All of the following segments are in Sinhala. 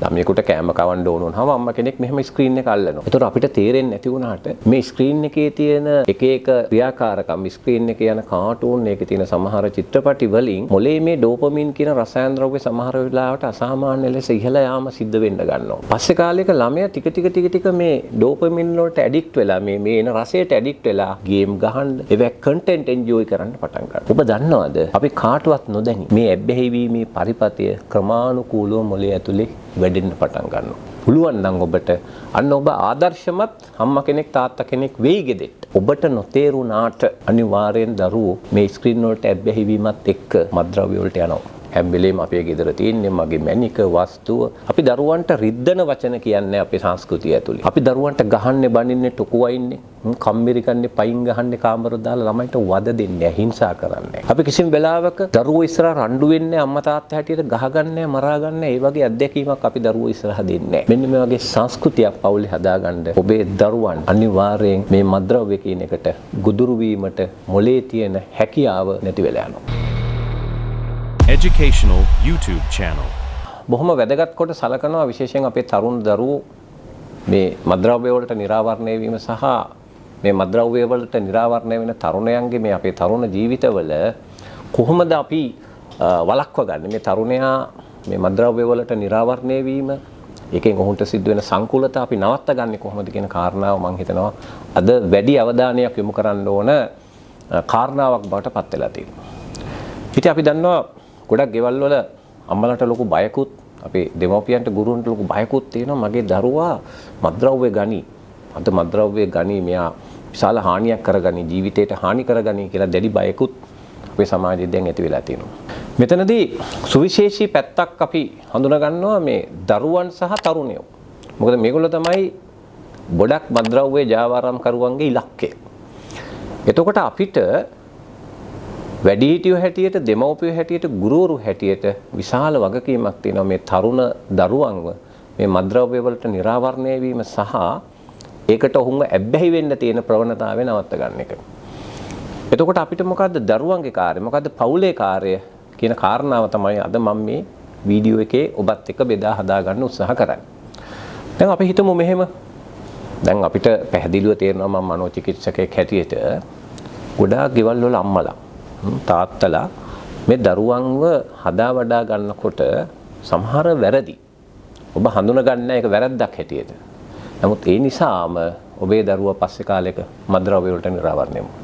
ළමයෙකුට කෑම කවන්න ඕන වුණාම අම්මා කෙනෙක් මෙහෙම ස්ක්‍රීන් එක අල්ලනවා. ඒතකොට අපිට තේරෙන්නේ නැති වුණාට මේ ස්ක්‍රීන් එකේ තියෙන එක එක ක්‍රියාකාරකම්, ස්ක්‍රීන් එකේ යන කාටූන් එකේ තියෙන සමහර චිත්‍රපටි වලින් මොලේ මේ ඩෝපමින් කියන රසායන ද්‍රව්‍ය සමහර වෙලාවට අසාමාන්‍ය ලෙස ඉහළ යාම සිද්ධ වෙන්න ගන්නවා. පස්සේ කාලයක ළමයා ටික ටික ටික ටික මේ ඩෝපමින් වලට ඇඩික්ට් වෙලා මේ මේ එන රසයට ඇඩික්ට් වෙලා ගේම් ගහන්න, ඒවැ කන්ටෙන්ට් එන්ජොයි කරන්න පටන් ගන්නවා. ඔබ දන්නවද අපි කාටවත් නොදැනි මේ ඇබ්බැහි වීමේ පරිපථය ක්‍රමානුකූලව මොලේ ඇතුලේ වැඩෙන්න පටන් ගන්නවා. පුළුවන් නම් ඔබට අන්න ඔබ ආදර්ශමත් අම්මා කෙනෙක් තාත්තා කෙනෙක් වෙයි ගෙදෙට්ට. ඔබට නොතේරුණාට අනිවාර්යෙන් දරුවෝ මේ ස්ක්‍රීන් වලට ඇබ්බැහි වීමත් එක්ක මත්ද්‍රව්‍ය වලට යනවා. හැම වෙලේම අපේ ගෙදර තියෙන්නේ මගේ මැණික වස්තුව. අපි දරුවන්ට රිද්දන වචන කියන්නේ අපේ සංස්කෘතිය ඇතුලේ. අපි දරුවන්ට ගහන්නේ, බනින්නේ, ටොකු වයින්නේ, කම්මිරි කන්නේ, පයින් ගහන්නේ, කාමර දාලා ළමයිට වද දෙන්නේ, හිංසා කරන්නේ. අපි කිසිම වෙලාවක දරුවෝ ඉස්සරහා රණ්ඩු වෙන්නේ, අම්මා තාත්තා හැටියට ගහගන්නේ, මරාගන්නේ, ඒ වගේ අත්දැකීමක් අපි දරුවෝ ඉස්සරහා දෙන්නේ නැහැ. මෙන්න මේ වගේ සංස්කෘතියක් පවුලේ හදාගන්න ඔබේ දරුවන් අනිවාර්යෙන් මේ මත්ද්‍රව්‍ය කියන එකට ගොදුරු වීමට මොලේ තියෙන හැකියාව නැති වෙලා යනවා. Educational YouTube channel. බොහොම වැදගත් කොට සලකනවා විශේෂයෙන් අපේ තරුණ දරුවෝ මේ මත්ද්‍රව්‍ය වලට නිරාවරණය වීම සහ මේ මත්ද්‍රව්‍ය වලට නිරාවරණය වෙන තරුණයන්ගේ මේ අපේ තරුණ ජීවිතවල කොහොමද අපි වළක්ව ගන්නේ මේ තරුණයා මේ මත්ද්‍රව්‍ය වලට නිරාවරණය වීම, ඒකෙන් ඔවුන්ට සිද්ධ වෙන සංකුලතා අපි නවත්ත ගන්නේ කොහොමද කියන කාරණාව මම හිතනවා අද වැඩි අවධානයක් යොමු කරන්න ඕන කාරණාවක් බවට පත් වෙලා තියෙනවා. ඉතින් අපි දන්නවා ගොඩක් ගෙවල් වල අම්මලාට ලොකු බයකුත් අපේ දෙමව්පියන්ට ගුරුවරුන්ට ලොකු බයකුත් තියෙනවා මගේ දරුවා මත්ද්‍රව්‍ය ගනි, අද මත්ද්‍රව්‍ය ගනි, මෙයා විශාල හානියක් කරගනි, ජීවිතේට හානි කරගනි කියලා දැඩි බයකුත් අපේ සමාජයේ දැන් ඇති වෙලා තියෙනවා. මෙතනදී සුවිශේෂී පැත්තක් අපි හඳුනා ගන්නවා මේ දරුවන් සහ තරුණයෝ. මොකද මේගොල්ලෝ තමයි ගොඩක් මත්ද්‍රව්‍ය ජාවාරම් කරුවන්ගේ ඉලක්කය. එතකොට අපිට වැඩිහිටියෝ හැටියට, දෙමව්පියෝ හැටියට, ගුරුවරු හැටියට විශාල වගකීමක් තියෙනවා මේ තරුණ දරුවන්ව මේ මත්ද්‍රව්‍ය වලට නිරාවරණය වීම සහ ඒකට ඔවුන්ව ඇබ්බැහි වෙන්න තියෙන ප්‍රවණතාවය නවත්ත ගන්න එක. එතකොට අපිට මොකද්ද දරුවන්ගේ කාර්යය, මොකද්ද පවුලේ කාර්යය කියන කාරණාව තමයි අද මම මේ වීඩියෝ එකේ ඔබත් එක්ක බෙදා හදා ගන්න උත්සාහ කරන්නේ. දැන් අපි හිතමු මෙහෙම. දැන් අපිට පැහැදිලිව තේරෙනවා මම මනෝචිකිත්සකයෙක් හැටියට ගොඩාක් ගෙවල් වල අම්මලා තාත්තලා මේ දරුවන්ව හදා වඩා ගන්නකොට සමහර වැරදි ඔබ හඳුන ගන්න එක වැරද්දක් හැටියට. නමුත් ඒ නිසාම ඔබේ දරුවා පස්සේ කාලෙක මත්ද්‍රව්‍ය වලට නිරාවරණය වෙනවා.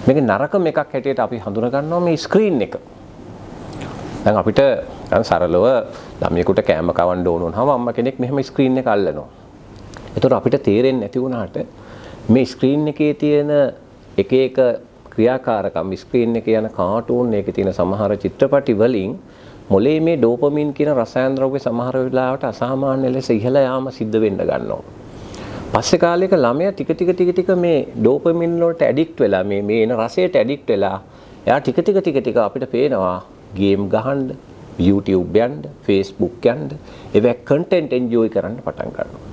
මේක නරකම එකක් හැටියට අපි හඳුන ගන්නවා මේ ස්ක්‍රීන් එක. දැන් අපිට දැන් සරලව ළමයෙකුට කෑම කවන්න ඕන වුණාම අම්මා කෙනෙක් මෙහෙම ස්ක්‍රීන් එක අල්ලනවා. ඒතකොට අපිට තේරෙන්නේ නැති වුණාට මේ ස්ක්‍රීන් එකේ තියෙන එක එක ක්‍රියාකාරකම්, ස්ක්‍රීන් එකේ යන කාටූන් එකේ තියෙන සමහර චිත්‍රපටි වලින් මොලේ මේ ඩෝපමින් කියන රසායන ද්‍රව්‍ය සමහර වෙලාවට අසාමාන්‍ය ලෙස ඉහළ යාම සිද්ධ වෙන්න ගන්නවා. පස්සේ කාලයක ළමයා ටික ටික ටික ටික මේ ඩෝපමින් වලට ඇඩික්ට් වෙලා මේ මේ එන රසයට ඇඩික්ට් වෙලා එයා ටික ටික ටික ටික අපිට පේනවා ගේම් ගහන්න, YouTube යන්න, Facebook යන්න, ඒවැ කන්ටෙන්ට් එන්ජොයි කරන්න පටන් ගන්නවා.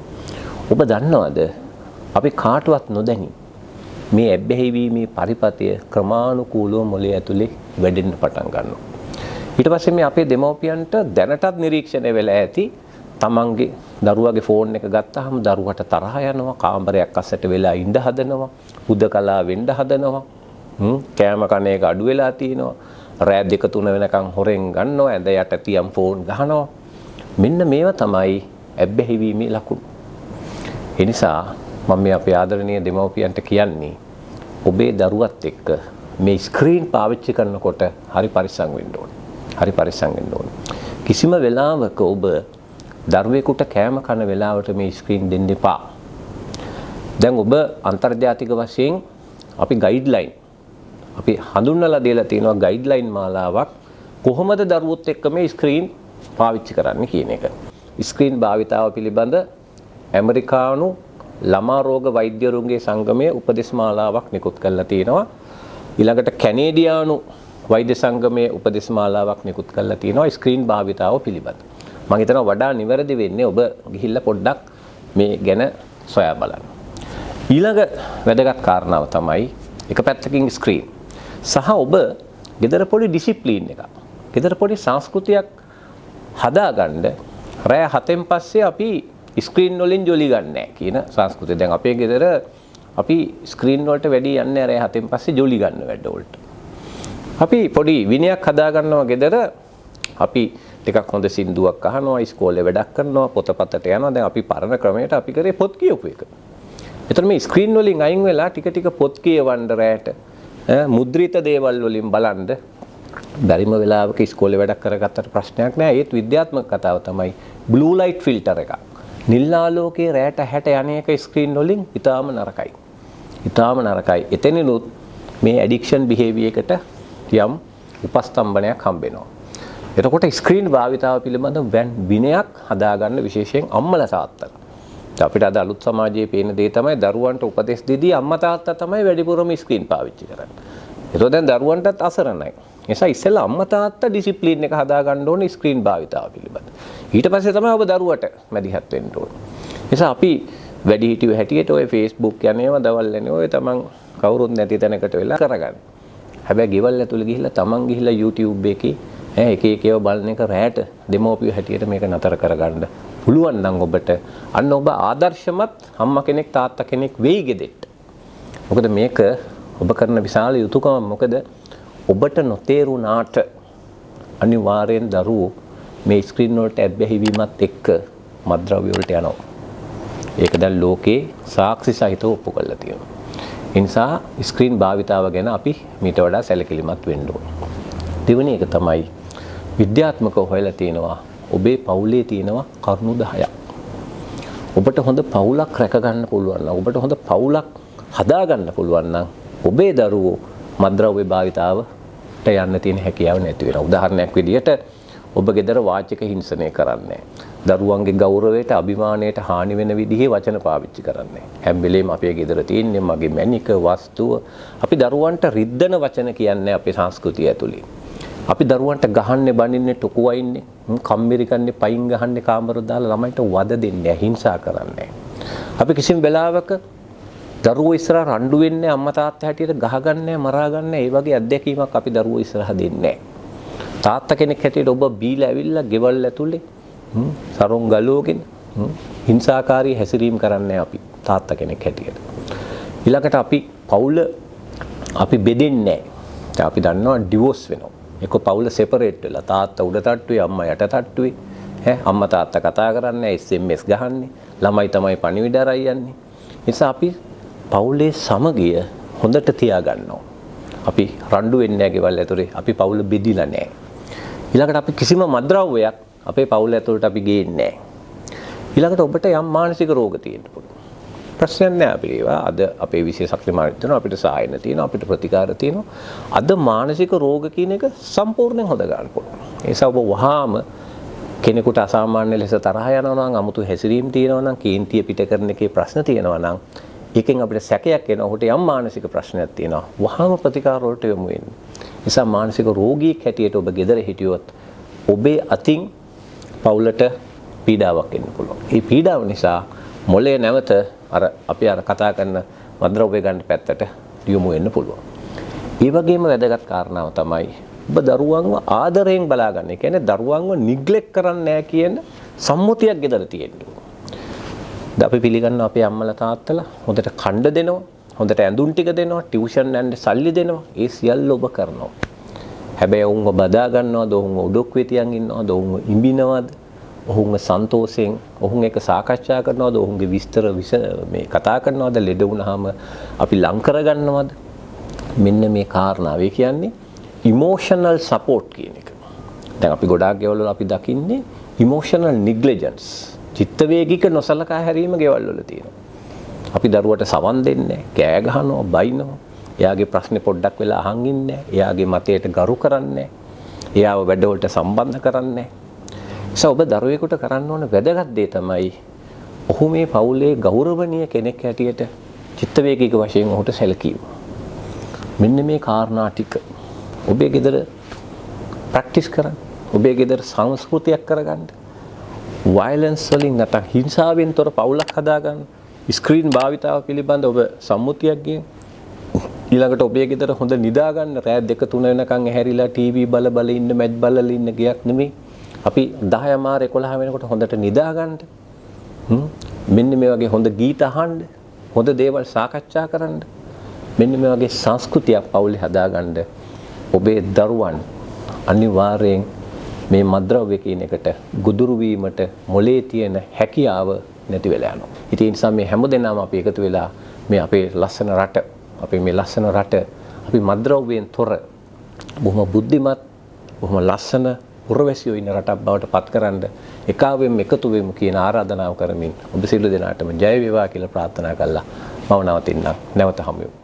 ඔබ දන්නවද අපි කාටවත් නොදැනි මේ ඇබ්බැහි වීමේ පරිපථය ක්‍රමානුකූලව මොලේ ඇතුලේ වැඩෙන්න පටන් ගන්නවා. ඊට පස්සේ මේ අපේ දෙමව්පියන්ට දැනටත් නිරීක්ෂණය වෙලා ඇති තමන්ගේ දරුවාගේ ෆෝන් එක ගත්තාම දරුවට තරහ යනවා, කාමරයක් අස්සට වෙලා ඉඳ හදනවා, හුදකලා වෙන්න හදනවා, කෑම කන එක අඩු වෙලා තියෙනවා, රෑ 2-3 වෙනකන් හොරෙන් ගන්නවා, ඇඳ යට තියන් ෆෝන් ගහනවා. මෙන්න මේවා තමයි ඇබ්බැහි වීමේ ලකුණු. ඒ නිසා මම මේ අපේ ආදරණීය දෙමව්පියන්ට කියන්නේ ඔබේ දරුවත් එක්ක මේ ස්ක්‍රීන් පාවිච්චි කරනකොට හරි පරිස්සම් වෙන්න ඕනේ. හරි පරිස්සම් වෙන්න ඕනේ. කිසිම වෙලාවක ඔබ දරුවෙකුට කෑම කන වෙලාවට මේ ස්ක්‍රීන් දෙන්න එපා. දැන් ඔබ අන්තර්ජාතික වශයෙන් අපි ගයිඩ්ලයින් අපි හඳුන්වලා දීලා තියෙනවා ගයිඩ්ලයින් මාලාවක් කොහොමද දරුවොත් එක්ක මේ ස්ක්‍රීන් පාවිච්චි කරන්න කියන එක. ස්ක්‍රීන් භාවිතාව පිළිබඳ ඇමරිකානු ළමා රෝග වෛද්‍යවරුන්ගේ සංගමය උපදෙස් මාලාවක් නිකුත් කරලා තියෙනවා. ඊළඟට කැනේඩියානු වෛද්‍ය සංගමයේ උපදෙස් මාලාවක් නිකුත් කරලා තියෙනවා ස්ක්‍රීන් භාවිතාව පිළිබඳ. මම හිතනවා වඩා නිවැරදි වෙන්නේ ඔබ ගිහිල්ලා පොඩ්ඩක් මේ ගැන සොයා බලන්න. ඊළඟ වැදගත් කාරණාව තමයි එක පැත්තකින් ස්ක්‍රීන් සහ ඔබ ගෙදර පොඩි ඩිසිප්ලින් එකක්, ගෙදර පොඩි සංස්කෘතියක් හදාගන්න රෑ 7න් පස්සේ අපි ස්ක්‍රීන් වලින් ජොලි ගන්නෑ කියන සංස්කෘතිය. දැන් අපේ ගෙදර අපි ස්ක්‍රීන් වලට වැඩි යන්නේ රෑ 7න් පස්සේ ජොලි ගන්න වැඩ වලට. අපි පොඩි විනයක් හදා ගන්නවා ගෙදර. අපි ටිකක් හොඳ සින්දුවක් අහනවා, ඉස්කෝලේ වැඩක් කරනවා, පොතපතට යනවා. දැන් අපි පරණ ක්‍රමයට අපි කරේ පොත් කියවපු එක. එතකොට මේ ස්ක්‍රීන් වලින් අයින් වෙලා ටික ටික පොත් කියවන්න රෑට, මුද්‍රිත දේවල් වලින් බලන්න බැරිම වෙලාවක ඉස්කෝලේ වැඩක් කරගත්තට ප්‍රශ්නයක් නෑ. ඒත් විද්‍යාත්මක කතාව තමයි බ්ලූ ලයිට් ෆිල්ටර් එකක්. නිල් ආලෝකයේ රෑට හැට යන එක ස්ක්‍රීන් වලින් ඉතාම නරකයි. ඉතාම නරකයි. එතනිනුත් මේ ඇඩික්ෂන් බිහේවියර් එකට යම් උපස්තම්භනයක් හම්බ වෙනවා. එතකොට ස්ක්‍රීන් භාවිතාව පිළිබඳ විනයක් හදාගන්න විශේෂයෙන් අම්මලා තාත්තලා. අපිට අද අලුත් සමාජයේ පේන දේ තමයි දරුවන්ට උපදෙස් දීදී අම්මා තාත්තා තමයි වැඩිපුරම ස්ක්‍රීන් පාවිච්චි කරන්නේ. ඒතකොට දැන් දරුවන්ටත් අසරණයි. නිසා ඉස්සෙල්ලා අම්මා තාත්තා ඩිසිප්ලින් එක හදාගන්න ඕනේ ස්ක්‍රීන් භාවිතාව පිළිබඳ. ඊට පස්සේ තමයි ඔබ දරුවට මැදිහත් වෙන්න ඕනේ. නිසා අපි වැඩිහිටියෝ හැටියට ඔය Facebook යන ඒවා දවල් යන ඔය තමන් කවුරුත් නැති තැනකට වෙලා කරගන්න. හැබැයි ගෙවල් ඇතුළේ ගිහිල්ලා තමන් ගිහිල්ලා YouTube එකේ එක එක ඒවා බලන එක රැට දෙමව්පියෝ හැටියට මේක නතර කරගන්න පුළුවන් නම් ඔබට අන්න ඔබ ආදර්ශමත් අම්මා කෙනෙක් තාත්තා කෙනෙක් වෙයි ගෙදෙට්ට. මොකද මේක ඔබ කරන විශාල යුතුයකම. මොකද ඔබට නොතේරුණාට අනිවාර්යෙන් දරුවෝ මේ ස්ක්‍රීන් වලට ඇබ්බැහි වීමත් එක්ක මත්ද්‍රව්‍ය වලට යනවා. ඒක දැන් ලෝකේ සාක්ෂි සහිතව ඔප්පු කරලා තියෙනවා. ඒ නිසා ස්ක්‍රීන් භාවිතාව ගැන අපි මීට වඩා සැලකිලිමත් වෙන්න ඕනේ. දෙවෙනි එක තමයි විද්‍යාත්මකව හොයලා තියෙනවා ඔබේ පවුලේ තියෙනවා කරුණු 10ක්. ඔබට හොඳ පවුලක් රැක ගන්න පුළුවන් නම්, ඔබට හොඳ පවුලක් හදා ගන්න පුළුවන් නම් ඔබේ දරුවෝ මත්ද්‍රව්‍ය භාවිතාවට යන්න තියෙන හැකියාව නැති වෙනවා. උදාහරණයක් විදිහට ඔබ ගෙදර වාචික හිංසනය කරන්නේ, දරුවන්ගේ ගෞරවයට අභිමානයට හානි වෙන විදිහේ වචන පාවිච්චි කරන්නේ. හැම වෙලේම අපේ ගෙදර තියෙන්නේ මගේ මැණික වස්තුව. අපි දරුවන්ට රිද්දන වචන කියන්නේ අපේ සංස්කෘතිය ඇතුලේ. අපි දරුවන්ට ගහන්නේ, බනින්නේ, ටොකු වයින්නේ, කම්මිරි කන්නේ, පයින් ගහන්නේ, කාමර දාලා ළමයින්ට වද දෙන්නේ, හිංසා කරන්නේ. අපි කිසිම වෙලාවක දරුවෝ ඉස්සරහ රණ්ඩු වෙන්නේ, අම්මා තාත්තා හැටියට ගහගන්නේ, මරාගන්නේ, ඒ වගේ අත්දැකීමක් අපි දරුවෝ ඉස්සරහ දෙන්නේ නැහැ. තාත්තා කෙනෙක් හැටියට ඔබ බීලා ඇවිල්ලා ගෙවල් ඇතුලේ සරුං ගලුවගෙන හිංසාකාරී හැසිරීම කරන්නේ අපි තාත්තා කෙනෙක් හැටියට. ඊළඟට අපි පවුල අපි බෙදෙන්නේ නැහැ. දැන් අපි දන්නවා ඩිවෝස් වෙනවා. එක්ක පවුල සෙපරේට් වෙලා තාත්තා උඩ තට්ටුවේ අම්මා යට තට්ටුවේ, ඈ අම්මා තාත්තා කතා කරන්නේ, SMS ගහන්නේ, ළමයි තමයි පණිවිඩ අරන් යන්නේ. නිසා අපි පවුලේ සමගිය හොඳට තියාගන්නවා. අපි රණ්ඩු වෙන්නේ නැහැ ගෙවල් ඇතුලේ. අපි පවුල බෙදිලා නැහැ. ඊළඟට අපි කිසිම මත්ද්‍රව්‍යයක් අපේ පවුල ඇතුළට අපි ගේන්නේ නැහැ. ඊළඟට ඔබට යම් මානසික රෝග තියෙන්න පුළුවන්. ප්‍රශ්නයක් නෑ අපිට ඒවා. අද අපේ විශේෂ ශක්තිමාන තියෙනවා, අපිට සායන තියෙනවා, අපිට ප්‍රතිකාර තියෙනවා. අද මානසික රෝග කියන එක සම්පූර්ණයෙන් හොද ගන්න පුළුවන්. ඒ නිසා ඔබ වහාම කෙනෙකුට අසාමාන්‍ය ලෙස තරහ යනවා නම්, අමුතු හැසිරීම් තියෙනවා නම්, කේන්තිය පිට කරන එකේ ප්‍රශ්න තියෙනවා නම්, ඒකෙන් අපිට සැකයක් එනවා ඔහුට යම් මානසික ප්‍රශ්නයක් තියෙනවා. වහාම ප්‍රතිකාර වලට යොමු වෙන්න. නිසා මානසික රෝගියෙක් හැටියට ඔබ ගෙදර හිටියොත් ඔබේ අතින් පවුලට පීඩාවක් එන්න පුළුවන්. මේ පීඩාව නිසා මොළය නැවත අර අපි අර කතා කරන මත්ද්‍රව්‍ය ගන්න පැත්තට යොමු වෙන්න පුළුවන්. ඒ වගේම වැදගත් කාරණාව තමයි ඔබ දරුවන්ව ආදරයෙන් බලා ගන්න. ඒ කියන්නේ දරුවන්ව නිග්ලෙක්ට් කරන්නේ නැහැ කියන සම්මුතියක් ගෙදර තියෙන්න ඕන. දැන් අපි පිළිගන්නවා අපේ අම්මලා තාත්තලා හොඳට කණ්ඩ දෙනවා, හොඳට ඇඳුම් ටික දෙනවා, ටියුෂන් යන්න සල්ලි දෙනවා. ඒ සියල්ල ඔබ කරනවා. හැබැයි ඔවුන්ව බදා ගන්නවද, ඔවුන්ව උඩොක්කුවේ තියන් ඉන්නවද, ඔවුන්ව ඉඹිනවද, ඔවුන්ව සන්තෝෂයෙන් ඔවුන් එක්ක සාකච්ඡා කරනවද, ඔවුන්ගේ විස්තර මේ කතා කරනවද, ලෙඩ වුණාම අපි ලං කරගන්නවද? මෙන්න මේ කාරණාව. ඒ කියන්නේ ඉමෝෂනල් සපෝට් කියන එක. දැන් අපි ගොඩාක් ගෙවල් වල අපි දකින්නේ ඉමෝෂනල් නිග්ලිජන්ස්. චිත්ත වේගික නොසලකා හැරීම ගෙවල් වල තියෙනවා. අපි දරුවට සවන් දෙන්නේ නැහැ, කෑ ගහනවා, බයිනවා. එයාගේ ප්‍රශ්නේ පොඩ්ඩක් වෙලා අහන් ඉන්නේ නැහැ. එයාගේ මතයට ගරු කරන්නේ නැහැ. එයාව වැඩවලට සම්බන්ධ කරන්නේ නැහැ. නිසා ඔබ දරුවෙකුට කරන්න ඕන වැදගත් දේ තමයි ඔහු මේ පවුලේ ගෞරවනීය කෙනෙක් හැටියට චිත්ත වේගික වශයෙන් ඔහුට සැලකීම. මෙන්න මේ කාරණා ටික ඔබේ ගෙදර ප්‍රැක්ටිස් කරන්න. ඔබේ ගෙදර සංස්කෘතියක් කරගන්න. වයලන්ස් වලින් නැත්නම් හිංසාවෙන් තොර පවුලක් හදාගන්න. ස්ක්‍රීන් භාවිතාව පිළිබඳ ඔබ සම්මුතියක් ගේන්න. ඊළඟට ඔබේ ගෙදර හොඳ නිදා ගන්න. රෑ 2-3 වෙනකන් ඇහැරිලා ටීවී බල බල ඉන්න, මැච් බලලා ඉන්න ගයක් නෙමෙයි. අපි 10 මාර 11 වෙනකොට හොඳට නිදා ගන්න. මෙන්න මේ වගේ හොඳ ගීත අහන්න, හොඳ දේවල් සාකච්ඡා කරන්න. මෙන්න මේ වගේ සංස්කෘතියක් පවුලේ හදාගන්න ඔබේ දරුවන් අනිවාර්යෙන් මේ මත්ද්‍රව්‍ය කියන එකට ගොදුරු වීමට මොලේ තියෙන හැකියාව නැති වෙලා යනවා. ඉතින් ඒ නිසා මේ හැමදෙනාම අපි එකතු වෙලා මේ අපේ ලස්සන රට, අපේ මේ ලස්සන රට අපි මත්ද්‍රව්‍යයෙන් තොර බොහොම බුද්ධිමත්, බොහොම ලස්සන පුරවැසියෝ ඉන්න රටක් බවට පත්කරන්න එකාවෙන් එකතු වෙමු කියන ආරාධනාව කරමින් ඔබ සියලු දෙනාටම ජය වේවා කියලා ප්‍රාර්ථනා කළා. මම නවතින්නම්. නැවත හමු වෙමු.